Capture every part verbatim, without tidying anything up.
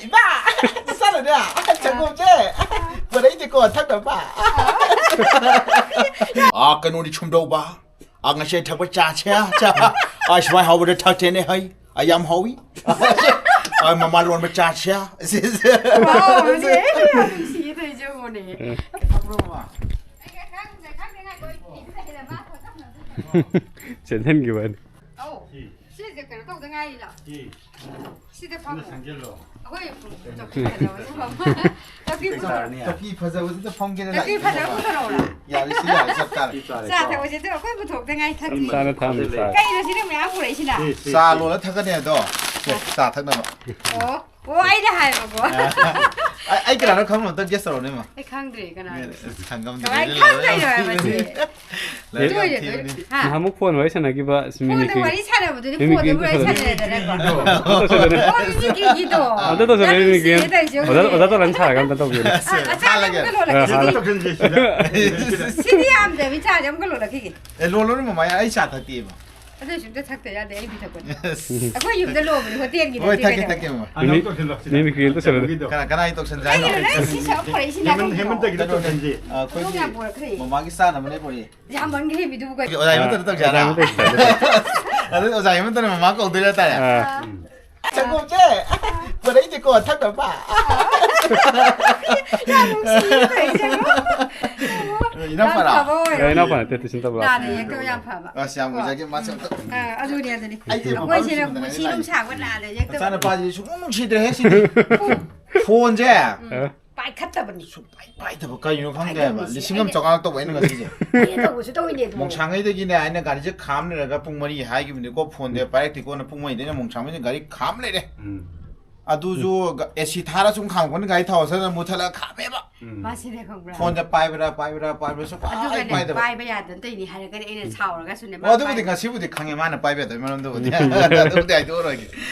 ꯏꯃꯥ! ꯆꯥꯔꯨꯅꯦ! ꯁꯪꯒꯣꯝꯁꯦ! ꯄꯨꯔꯛꯏꯅꯦꯀꯣ, ꯊꯛꯅꯕ! ꯑꯥ, ꯀꯩꯅꯣꯅꯤ, ꯁꯨꯝꯗꯧꯕ꯫ ꯑꯥ, ꯉꯁꯤ ꯊꯛꯄ ꯆꯥꯁꯦ, ꯆꯥ꯫ ꯑꯥ, ꯁꯨꯃꯥꯏ ꯍꯥꯎꯕꯗ ꯊꯛꯇꯦꯅꯦ, ꯍꯩ꯫ ꯑꯥ, ꯌꯥꯝ ꯍꯥꯎꯏ꯫ ꯑꯥ, ꯃꯃꯥ ꯂꯣꯟꯕ ꯆꯥꯁꯦ꯫ ꯋꯥꯎ, ꯃꯁꯤ ꯑꯩ ꯌꯥꯝ ꯅꯨꯡꯁꯤꯌꯦ ꯇꯧꯔꯤꯁꯦ ꯌꯦꯡꯉꯣꯅꯦ꯫ ꯆꯦꯟꯍꯟꯈꯤꯕꯅꯤ꯫ ꯑꯧ, ꯁꯤꯁꯦ ꯀꯩꯅꯣ ꯇꯧꯗ ꯉꯥꯏꯔꯤꯔꯣ? ꯁꯤꯗ ꯐꯝꯃꯣ꯫ ꯑꯩꯈꯣꯏ ꯆꯧꯀꯤ ꯐꯖꯕꯁꯦ ꯐꯝꯃꯣ꯫ ꯆꯧꯀꯤ ꯄꯨꯊꯣꯔꯛꯑꯣ꯫ ꯆꯧꯀꯤ ꯐꯖꯕꯁꯤꯗ ꯐꯝꯒꯦꯅ ꯆꯧꯀꯤ ꯂꯥꯛꯏꯅꯦ꯫ ꯐꯖꯕ ꯄꯨꯊꯣꯔꯛꯑꯣꯔꯥ? ꯌꯥꯔꯦ, ꯁꯤ ꯌꯥꯔꯦ, ꯆꯞ ꯆꯥꯔꯦ꯫ ꯆꯥ ꯊꯛꯄꯁꯦ ꯑꯗꯨ ꯑꯩꯈꯣꯏ ꯄꯨꯊꯣꯛꯇ ꯉꯥꯏ ꯊꯛꯁꯤ꯫ ꯆꯥꯅ ꯊꯝꯃꯤ, ꯆꯥ꯫ ꯀꯩꯅꯣ ꯁꯤꯅ ꯃꯌꯥꯝ ꯄꯨꯔꯛꯏꯁꯤꯅ? ꯆꯥ ꯂꯣꯜꯂ ꯊꯛꯀꯅꯤ ꯑꯗꯣ꯫ ꯁꯦ, ꯆꯥ ꯊꯛꯅꯕ꯫ ꯑꯣ, ꯑꯣ, ꯑꯩꯅ ꯍꯥꯏꯕꯀꯣ꯫ ꯑꯩ, ꯑꯩ ꯀꯅꯥꯅꯣ ꯈꯪꯕ ꯑꯝꯇ guess ꯇꯧꯔꯣꯅꯦ, ꯃꯥ꯫ ꯑꯩ ꯈꯪꯗ꯭ꯔꯦ ꯀꯅꯥꯅꯣ꯫ ꯑꯁ, ꯈꯪꯉꯝꯗ꯭ꯔꯦ, ꯀꯃꯥꯏꯅ ꯂꯣꯏꯔꯦ꯫ ꯈꯪꯗꯣꯏꯅꯣ ꯍꯥꯏꯕꯁꯦ? ꯂꯣꯏꯔꯦ, ꯇꯣꯏꯅꯦ, ꯌꯥꯝ ꯊꯤꯕꯅꯤ꯫ ꯇꯣꯏꯅꯦ꯫ ꯍꯥ? ꯅꯍꯥꯟꯃꯨꯛ phone ꯋꯥꯔꯤ ꯁꯥꯟꯅꯈꯤꯕ ꯁꯤ ꯐꯣꯟꯗ ꯃꯤꯃꯤꯀ꯭ꯔꯤꯒꯤ ꯋꯥꯔꯤ ꯁꯥꯟꯅꯔꯦꯗꯅꯀꯣ꯫ ꯇꯧꯁꯜꯂꯨꯅꯦ꯫ ꯑꯣ, ꯃꯤꯃꯤꯀ꯭ꯔꯤꯒꯤꯗꯣ꯫ ꯑꯝꯇ ꯇꯧꯁꯜꯂꯨꯅꯦ, ꯌꯥꯝ ꯃꯤꯃꯤꯀ꯭ꯔꯤ꯫ ꯅꯨꯡꯁꯤꯌꯦ ꯇꯧꯔꯤꯁꯦ, ꯑꯣꯖꯥ, ꯌꯦꯡꯉꯨꯅꯦ꯫ ꯑꯣꯖꯥ ꯇꯣꯂꯥꯟ ꯁꯥꯔꯒ ꯑꯝꯇ ꯇꯧꯕꯤꯌꯨꯅꯦ꯫ ꯑ, ꯑ, ꯆꯥ ꯍꯥꯜꯂꯒꯦ꯫ ꯑꯝꯇ ꯂꯣꯜꯂꯛꯈꯤꯒꯦ꯫ ꯑ, ꯍꯥꯜꯂꯒꯦ꯫ ꯁꯤꯗꯤ ꯌꯥꯝꯗ꯭ꯔꯦ, ꯃꯤ ꯆꯥꯁꯦ ꯑꯃꯨꯛꯀ ꯂꯣꯜꯂꯛꯈꯤꯒꯦ꯫ ꯑꯦ, ꯂꯣꯜꯂꯣꯅꯦ ꯃꯃꯥ, ꯑꯩ ꯆꯥ ꯊꯛꯇꯦꯕ꯫ ꯑꯗꯨꯏꯁꯨ ꯑꯝꯇ ꯊꯛꯇ ꯌꯥꯗꯦ, ꯑꯩ ꯄꯤꯊꯛꯄꯅꯦ꯫ ꯑꯁ꯫ ꯑꯩꯈꯣꯏ ꯌꯨꯝꯗ ꯂꯣꯟꯕꯅꯦ, ꯍꯣꯇꯦꯜꯒꯤ ꯍꯣꯏ, ꯅꯠꯇꯦ ꯊꯛꯀꯦ, ꯀꯩꯅꯣ꯫ ꯊꯛꯀꯦ, ꯃꯃꯥ꯫ ꯃꯤꯃꯤ-, ꯃꯤꯃꯤꯀ꯭ꯔꯤ ꯑꯝꯇ ꯁꯥꯟꯅꯗꯦ꯫ ꯀꯅꯥ, ꯀꯅꯥꯒꯤ ꯇꯧꯁꯟꯁꯦ ꯍꯥꯏꯅꯣ? ꯀꯩꯒꯤꯅꯣ ꯅꯪ ꯁꯤ ꯁꯛ ꯄꯨꯔꯛꯏꯁꯤꯅ ꯍꯦꯃꯟ-, ꯀꯩꯒꯤꯅꯣ? ꯍꯦꯃꯟꯇꯒꯤꯗꯣ ꯇꯧꯁꯟꯁꯦ꯫ ꯑ, ꯑꯩꯈꯣꯏꯒꯤ ꯅꯣꯡ ꯌꯥꯝ ꯄꯨꯔꯛꯈ꯭ꯔꯦ꯫ ꯃꯃꯥꯒꯤ ꯆꯥꯅꯕꯅꯦ ꯄꯨꯔꯛꯏ꯫ ꯌꯥꯝꯃꯟꯈ꯭ꯔꯦ ꯃꯤꯗꯨꯕꯨ ꯀꯩꯅꯣ꯫ ꯑꯣꯖꯥ ꯍꯦꯃꯟꯇꯗ ꯇꯧꯁꯦ ꯍꯥꯏꯔꯣ? ꯑꯣꯖꯥ ꯍꯦꯃꯟꯇꯗ꯫ ꯑꯗꯨꯗꯤ ꯑꯣꯖꯥ ꯍꯦꯃꯟꯇꯅ ꯃꯃꯥ ꯀꯧꯗꯣꯏ ꯍꯥꯏꯇꯥꯔꯦ꯫ ꯑꯥ꯫ ꯁꯪꯒꯣꯝꯁꯦ! ꯄꯨꯔꯛꯏꯅꯦꯀꯣ, ꯊꯛꯅꯕ꯫ ꯌꯥꯝ ꯅꯨꯡꯁꯤꯌꯦ ꯇꯧꯔꯤꯁꯦ꯫ ꯏꯅꯥꯎꯄꯥꯔꯣ? ꯌꯥꯝ ꯐꯕ ꯑꯣꯏꯔꯣ꯫ ꯑꯦ, ꯏꯅꯥꯎꯄꯥ ꯅꯠꯇꯦ, ꯇꯨꯏꯁꯟ ꯇꯧꯕ ꯂꯥꯛꯄꯅꯦ꯫ ꯅꯥꯗ ꯌꯦꯛꯇꯕ ꯌꯥꯝ ꯐꯕ꯫ ꯑꯁ, ꯌꯥꯝ ꯀꯣ꯫ ꯎꯖꯒꯦ, ꯃꯥꯁꯦ ꯑꯝꯇ꯫ ꯑꯥ, ꯑꯗꯨꯅꯦ, ꯑꯗꯨꯅꯦ꯫ ꯑꯩꯁꯦ ꯑꯩꯈꯣꯏꯁꯤꯅ ꯃꯄꯥꯟ ꯄꯨꯟꯁꯤ ꯁꯨꯝꯗꯅ ꯅꯨꯡꯁꯥꯕ ꯂꯥꯛꯑꯦ꯫ ꯅꯥꯗ ꯌꯦꯛꯇꯕ꯫ ꯃꯆꯥꯅꯨꯄꯥꯁꯤꯗꯤ ꯁꯨꯡꯅꯨꯡ ꯅꯨꯡꯁꯤꯗ꯭ꯔꯦꯍꯦ, ꯁꯤꯗꯤ꯫ ꯐꯣꯟꯁꯦ꯫ ꯑ꯫ ꯄꯥꯏꯈꯠꯇꯕꯅꯤ꯫ ꯁꯨꯡꯄꯥꯏ ꯄꯥꯏꯗꯕ ꯀꯩꯅꯣ ꯈꯪꯗꯦ ꯍꯥꯏꯕ꯫ ꯄꯥꯏꯗꯕꯅꯤ꯫ ꯂꯤꯁꯤꯡ ꯑꯃ ꯆꯥꯝꯃꯉꯥ ꯇꯧꯕ ꯑꯩꯅ ꯉꯁꯤꯁꯦ꯫ ꯑꯩꯅ ꯇꯧꯕꯁꯨ ꯇꯧꯔꯤꯅꯦ ꯑꯗꯨ꯫ ꯃꯣꯡꯁꯥꯡꯉꯩꯗꯒꯤꯅꯦ ꯑꯩꯅ ꯒꯥꯔꯤꯁꯦ ꯈꯥꯝ ꯂꯩꯔꯒ ꯄꯨꯡ ꯃꯔꯤ ꯍꯥꯏꯈꯤꯕꯅꯤꯀꯣ, ꯐꯣꯟꯁꯦ ꯄꯥꯏꯔꯛꯇꯦꯀꯣꯅ ꯄꯨꯡ ꯃꯔꯤꯗꯩꯅ ꯃꯣꯡꯁꯥꯡꯉꯩꯗ ꯒꯥꯔꯤ ꯈꯥꯝ ꯂꯩꯔꯦ꯫ ꯎꯝ꯫ ꯑꯗꯨꯁꯨ ꯒ-, AC ꯊꯥꯔ ꯁꯨꯝ ꯈꯥꯝꯃꯛꯄꯅꯤ, ꯒꯥꯔꯤ ꯊꯥꯎ ꯆꯠꯂꯒ ꯃꯨꯊꯠꯂꯒ ꯈꯥꯝꯃꯦꯕ꯫ ꯎꯝ꯫ ꯃꯥꯁꯤꯅꯦ ꯈꯪꯕ꯭ꯔꯥ? ꯐꯣꯟꯁꯦ ꯄꯥꯏꯕ꯭ꯔꯥ, ꯄꯥꯏꯕ꯭ꯔꯥ, ꯄꯥꯏꯕ꯭ꯔꯥ ꯁꯨꯡꯄꯥꯏ ꯑꯗꯨꯒꯅꯦ, ꯄꯥꯏꯗꯕ꯫ ꯄꯥꯏꯕ ꯌꯥꯗꯅ ꯇꯧꯔꯤꯅꯤ ꯍꯥꯏꯔꯒꯅꯤ ꯑꯩꯅ ꯁꯥꯎꯔꯒꯁꯨꯅꯦ, ꯃꯥ ꯑꯣ, ꯑꯗꯨꯕꯨꯗꯤ ꯄꯥꯏꯕ ꯉꯁꯤꯕꯨꯗꯤ ꯈꯪꯉꯦ, ꯃꯥꯅ ꯄꯥꯏꯕ ꯌꯥꯗꯕꯩ ꯃꯔꯝꯗꯨꯕꯨꯗꯤ꯫ ꯑꯗꯨꯕꯨꯗꯤ ꯍꯥꯏꯗꯣꯛꯑꯔꯣꯏꯒꯦ꯫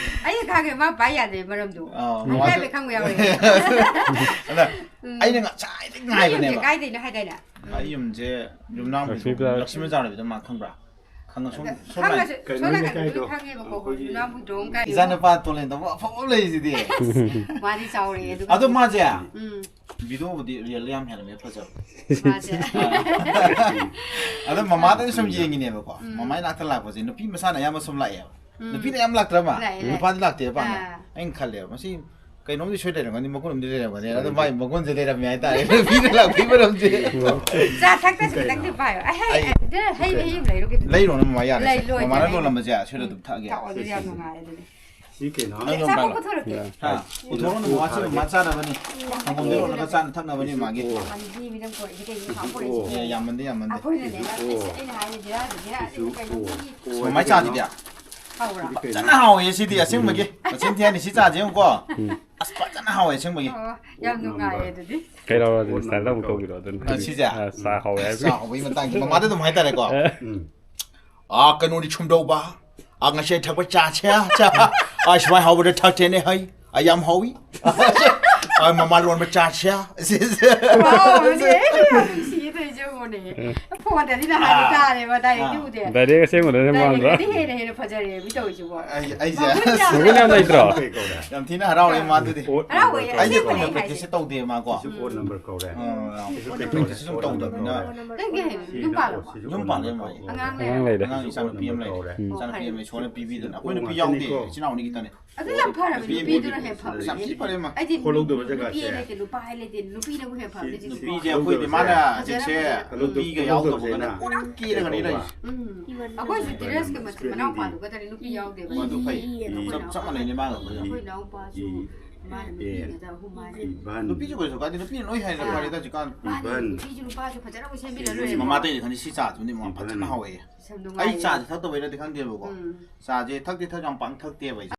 ꯑꯩꯅ ꯈꯪꯉꯦ, ꯃꯥ ꯄꯥꯏ ꯌꯥꯗꯕꯩ ꯃꯔꯝꯗꯣ꯫ ꯑꯥ, ꯃꯥꯁꯨ ꯍꯥꯏꯐꯦꯠ ꯈꯪꯕ ꯌꯥꯎꯋꯦ꯫ ꯑꯗ ꯎꯝ꯫ ꯑꯩꯅ ꯉꯁꯥꯏꯗꯒꯤ ꯅꯣꯏ ꯌꯨꯝꯁꯦ ꯉꯥꯏꯕꯅꯦꯕ꯫ ꯀꯥꯏꯗꯩꯅꯣ ꯍꯥꯏꯗꯥꯏꯅꯦ? ꯑꯩ ꯌꯨꯝꯁꯦ ꯌꯨꯝꯅꯥꯝ ꯂꯛꯁꯃꯤ ꯕꯖꯥꯔ꯫ ꯂꯛꯁꯃꯤ ꯕꯖꯥꯔ ꯂꯩꯕꯗꯣ ꯃꯥ ꯈꯪꯕ꯭ꯔꯥ? ꯈꯪꯉ ꯁꯨꯝ ꯁꯣꯝ ꯂꯥꯏꯟ ꯀꯩꯅꯣ ꯈꯪꯉꯦꯕꯀꯣ ꯑꯩꯈꯣꯏꯒꯤ ꯏꯆꯥ ꯅꯨꯄꯥ ꯇꯣꯂꯦꯟ ꯇꯧꯕ ꯑꯐꯕ ꯑꯃ ꯂꯩꯔꯤꯁꯤꯗꯤ꯫ ꯃꯥꯗꯤ ꯆꯥꯎꯔꯛꯑꯦ ꯑꯗꯨꯒ ꯑꯗꯣ ꯃꯥꯁꯦ ꯎꯝ ꯚꯤꯗꯤꯑꯣꯕꯨꯗꯤ ꯔꯤꯌꯦꯜꯗ ꯌꯥꯝ ꯍꯦꯜꯂꯝꯃꯦ ꯐꯖꯕ꯫ ꯃꯥꯁꯦ ꯑꯗꯣ ꯃꯃꯥꯗ ꯁꯨꯝ ꯌꯦꯡꯉꯤꯅꯦꯕꯀꯣ꯫ ꯎꯝ꯫ ꯃꯃꯥꯏ ꯅꯥꯛꯇ ꯂꯥꯛꯄꯁꯦ ꯅꯨꯄꯤ ꯃꯁꯥꯅ ꯑꯌꯥꯝꯕ ꯁꯨꯝ ꯂꯥꯛꯑꯦꯕ꯫ ꯎꯝ꯫ ꯅꯨꯄꯤꯅ ꯌꯥꯝ ꯂꯥꯛꯇ꯭ꯔꯕ? ꯂꯥꯛꯑꯦ, ꯂꯥꯛꯑꯦ꯫ ꯅꯨꯄꯥꯗꯤ ꯂꯥꯛꯇꯦꯕ ꯄꯥꯛꯅ꯫ ꯑꯥ꯫ ꯑꯩꯅ ꯈꯜꯂꯦꯕ ꯃꯁꯤ ꯀꯩꯅꯣꯝꯗꯤ ꯁꯣꯏ ꯂꯩꯔꯝꯒꯅꯤ, ꯃꯒꯨꯟ ꯑꯃꯗꯤ ꯂꯩꯔꯝꯒꯅꯤ꯫ ꯑꯗꯣ ꯃꯥꯏ ꯃꯒꯨꯟꯁꯦ ꯂꯩꯔꯝꯃꯦ ꯍꯥꯏꯇꯥꯔꯦ꯫ ꯅꯨꯄꯤꯅ ꯂꯥꯛꯄꯒꯤ ꯃꯔꯝꯁꯦ꯫ ꯆꯥ ꯊꯛꯇꯁꯨ ꯈꯤꯇꯪꯗꯤ ꯄꯥꯏꯌꯣ꯫ ꯑꯩ, ꯑꯩ ꯑꯗꯨꯅ ꯍꯩ ꯃꯍꯤ ꯑꯃ ꯂꯩꯔꯨꯒꯦ ꯑꯗꯨꯗꯤ꯫ ꯂꯩꯔꯣ ꯃꯃꯥ ꯌꯥꯔꯦ꯫ ꯂꯩ, ꯂꯣꯏ ꯃꯃꯥꯅ ꯂꯩ꯫ ꯂꯣꯜꯂꯝꯕꯁꯦ ꯁꯤꯗ ꯑꯗꯨꯝ ꯊꯛꯑꯒꯦ꯫ ꯊꯛꯑꯣ, ꯑꯗꯨꯗꯤ ꯌꯥꯝ ꯅꯨꯡꯉꯥꯏꯔꯦ ꯑꯗꯨꯗꯤ꯫ ꯁꯤ ꯀꯩꯅꯣ? ꯑꯦ, ꯑꯆꯥꯄꯣꯠ ꯄꯨꯊꯣꯔꯛꯀꯦ꯫ ꯍꯥ? ꯄꯨꯊꯣꯔꯛꯑꯣ, ꯃꯃꯥ ꯆꯥꯅꯕꯅꯤ꯫ ꯁꯪꯒꯣꯝꯗ ꯂꯣꯜꯂꯒ ꯆꯥꯅ ꯊꯛꯅꯕꯅꯤ ꯃꯥꯒꯤ꯫ ꯌꯥꯝꯃꯟꯗꯤ ꯃꯤꯔꯝ ꯄꯨꯔꯛꯏꯁꯦ ꯀꯩꯒꯤꯅꯣ ꯁꯥꯎ ꯄꯨꯔꯛꯏꯁꯦ? ꯑꯦ, ꯌꯥꯝꯃꯟꯗꯦ, ꯌꯥꯝꯃꯟꯗꯦ꯫ ꯑꯩꯈꯣꯏꯅꯅꯦ, ꯑꯁ, ꯑꯩꯅ ꯍꯥꯏꯅꯦ, ꯕꯦꯔꯥꯗꯤ ꯕꯦꯔꯥꯗꯤ ꯀꯩꯅꯣ ꯃꯤꯒꯤ ꯃꯃꯥꯏ ꯆꯥꯁꯤꯗꯤ꯫ ꯍꯥꯎꯕ꯭ꯔꯥ? ꯐꯖꯅ ꯍꯥꯎꯋꯦ ꯁꯤꯗꯤ, ꯑꯁꯦꯡꯕꯒꯤ꯫ ꯃꯆꯤꯟ ꯊꯤꯍꯥꯏꯅꯤ, ꯁꯤ ꯆꯥꯁꯦ ꯌꯦꯡꯉꯨꯀꯣ꯫ ꯑꯁ, ꯐꯖꯅ ꯍꯥꯎꯋꯦ ꯑꯁꯦꯡꯕꯒꯤ꯫ ꯑꯣ, ꯌꯥꯝ ꯅꯨꯡꯉꯥꯏꯌꯦ ꯑꯗꯨꯗꯤ꯫ ꯀꯩ ꯂꯧꯔꯗꯤ style ꯑꯃꯨꯛ ꯇꯧꯕꯤꯔꯣ ꯑꯗꯨꯅ꯫ ꯑ, ꯁꯤꯁꯦ? ꯑ, ꯆꯥ ꯍꯥꯎꯋꯦ ꯍꯥꯏꯕꯒꯤ꯫ ꯆꯥ ꯍꯥꯎꯕꯒꯤ ꯃꯇꯥꯡꯁꯦ ꯃꯃꯥꯗ ꯑꯗꯨꯝ ꯍꯥꯏꯇꯥꯔꯦꯀꯣ꯫ ꯎꯝ꯫ ꯑꯥ, ꯀꯩꯅꯣꯅꯤ ꯁꯨꯝꯗꯧꯕ꯫ ꯑꯥ, ꯉꯁꯤ ꯊꯛꯄ ꯆꯥꯁꯦ, ꯆꯥ꯫ ꯑꯥ, ꯁꯨꯃꯥꯏ ꯍꯥꯎꯕꯗ ꯊꯛꯇꯦꯅꯦ ꯍꯩ꯫ ꯑꯥ, ꯌꯥꯝ ꯍꯥꯎꯏ꯫ ꯑꯥ, ꯃꯃꯥ ꯂꯣꯟꯕ ꯆꯥꯁꯦ꯫ ꯁꯤꯁꯦ꯫ ꯋꯥꯎ, ꯁꯤ ꯑꯩ ꯌꯥꯝ ꯅꯨꯡꯁꯤꯌꯦ ꯇꯧꯔꯤꯁꯦ ꯌꯦꯡꯉꯣꯅꯦ꯫ ꯐꯣꯟꯗꯗꯤ ꯅꯍꯥꯟꯗꯤ ꯑꯥ꯫ ꯇꯥꯔꯦꯕ, direct ꯗꯤ ꯑꯥ꯫ ꯎꯗꯦ꯫ Direct ꯑꯁꯦꯡꯕꯗꯅ ꯃꯥꯟꯕ꯭ꯔꯣ? Direct ꯇꯤ ꯍꯦꯟꯅ ꯍꯦꯟꯅ ꯐꯖꯔꯦ ꯃꯤ ꯇꯧꯔꯤꯁꯤꯕꯣ꯫ ꯑꯩ, ꯑꯩꯁꯦ꯫ ꯃꯒꯨꯟ ꯌꯥꯝ ꯃꯒꯨꯟ ꯌꯥꯝ ꯂꯩꯇ꯭ꯔꯣ? ꯌꯥꯝ ꯊꯤꯅ ꯍꯔꯥꯎꯔꯦ ꯃꯥꯗꯨꯗꯤ꯫ ꯍꯔꯥꯎꯋꯦ, ꯑꯩꯁꯦ ꯑꯁꯦꯡꯕꯅꯦ ꯀꯨꯏꯅ ꯑꯩ ꯍꯥꯏꯁꯦ꯫ Practice ꯁꯦ ꯇꯧꯗꯦ ꯃꯥ ꯀꯣ꯫ ꯎꯝ꯫ ꯑꯩꯁꯦ ꯀꯨꯏꯅ practice ꯁꯨꯝ ꯇꯧꯗꯕꯅꯤꯅ꯫ ꯅꯪꯒꯤ ꯌꯨꯝ ꯄꯥꯜꯂꯕꯣ? ꯌꯨꯝ ꯄꯥꯜꯂꯦ ꯃꯥ꯫ ꯑꯉꯥꯡ ꯂꯩꯔꯦ? ꯑꯉꯥꯡ ꯂꯩꯔꯦ꯫ ꯑꯉꯥꯡ ꯏꯆꯥ ꯅꯨꯄꯤ ꯑꯃ ꯂꯩꯔꯦ꯫ ꯎꯝ꯫ ꯏꯆꯥ ꯅꯨꯄꯤ ꯑꯃ ꯏꯁꯣꯔꯅ ꯄꯤꯕꯤꯗꯅ꯫ ꯑꯩꯈꯣꯏ ꯅꯨꯄꯤ ꯌꯥꯎꯗꯦ, ꯏꯆꯤꯟ ꯏꯅꯥꯎꯅꯤ ꯈꯤꯇꯅꯦ꯫ ꯑꯗꯨ ꯌꯥꯝ ꯐꯔꯕꯅꯤ, ꯅꯨꯄꯤ ꯑꯃ ꯅꯨꯄꯤꯗꯨꯅ ꯍꯦꯟꯅ ꯐꯕꯅꯤ꯫ ꯌꯥꯝ ꯊꯤ ꯐꯔꯦ ꯃꯥ꯫ ꯑꯩꯗꯤ ꯈꯣꯠꯍꯧꯗꯕ ꯅꯨꯄꯤ ꯖꯒꯥꯁꯦ꯫ ꯂꯩꯇꯦ, ꯅꯨꯄꯥ ꯂꯩꯇꯦ, ꯅꯨꯄꯤꯅꯕꯨ ꯍꯦꯟꯅ ꯐꯕꯅꯤ ꯁꯤꯁꯦ꯫ ꯅꯨꯄꯤꯁꯦ ꯑꯩꯈꯣꯏꯗꯤ ꯃꯥꯅ ꯍꯧꯖꯤꯛꯁꯦ ꯅꯨꯄꯤꯒ ꯌꯥꯎꯗꯕꯒꯅꯦ ꯄꯨꯔꯥ ꯀꯦꯔꯒꯅꯦ ꯂꯩꯔꯤꯁꯦ꯫ ꯎꯝ꯫ ꯑꯩꯈꯣꯏꯁꯨ ꯙꯤꯔꯖꯀ ꯃꯆꯤꯟ ꯃꯅꯥꯎꯄꯥꯗꯨꯒꯗꯅꯦ ꯅꯨꯄꯤ ꯌꯥꯎꯗꯦꯕ꯫ ꯃꯗꯨ ꯐꯩ꯫ ꯆꯞ, ꯆꯞ ꯃꯥꯟꯅꯩꯅꯦ ꯃꯥꯒ ꯑꯩꯈꯣꯏꯒ꯫ ꯑꯩꯈꯣꯏ ꯏꯅꯥꯎꯄꯥꯁꯨ ꯃꯥꯅ ꯅꯨꯄꯤ ꯉꯥꯛꯇ ꯑꯍꯨꯝ ꯃꯥꯅꯦ꯫ ꯅꯨꯄꯤꯁꯨ ꯀꯩꯁꯨ ꯀꯥꯏꯗꯦ, ꯅꯨꯄꯤꯅ ꯂꯣꯏ ꯍꯩꯔꯦꯗ ꯐꯔꯦꯗ ꯍꯧꯖꯤꯛꯀꯥꯟ꯫ ꯃꯥꯅꯦ, ꯅꯨꯄꯤꯁꯨ ꯅꯨꯄꯥꯁꯨ ꯐꯖꯅ ꯑꯃꯨꯛ ꯁꯦꯝꯕꯤꯔ ꯂꯣꯏꯔꯦ꯫ ꯃꯃꯥꯇꯩꯗꯤ ꯈꯪꯗꯦ ꯁꯤ ꯆꯥꯁꯤꯃꯗꯤ ꯃꯃꯥ ꯐꯖꯅ ꯍꯥꯎꯋꯦ꯫ ꯌꯥꯝ ꯅꯨꯡꯉꯥꯏꯌꯦ꯫ ꯑꯩ ꯆꯥꯁꯦ ꯊꯛꯇꯕꯩꯔꯗꯤ ꯈꯪꯗꯦꯕꯀꯣ꯫ ꯎꯝ꯫ ꯆꯥꯁꯦ ꯊꯛꯇꯤ ꯊꯛ-, ꯌꯥꯝ ꯄꯥꯛ ꯊꯛꯇꯦꯕ ꯑꯩꯁꯦ꯫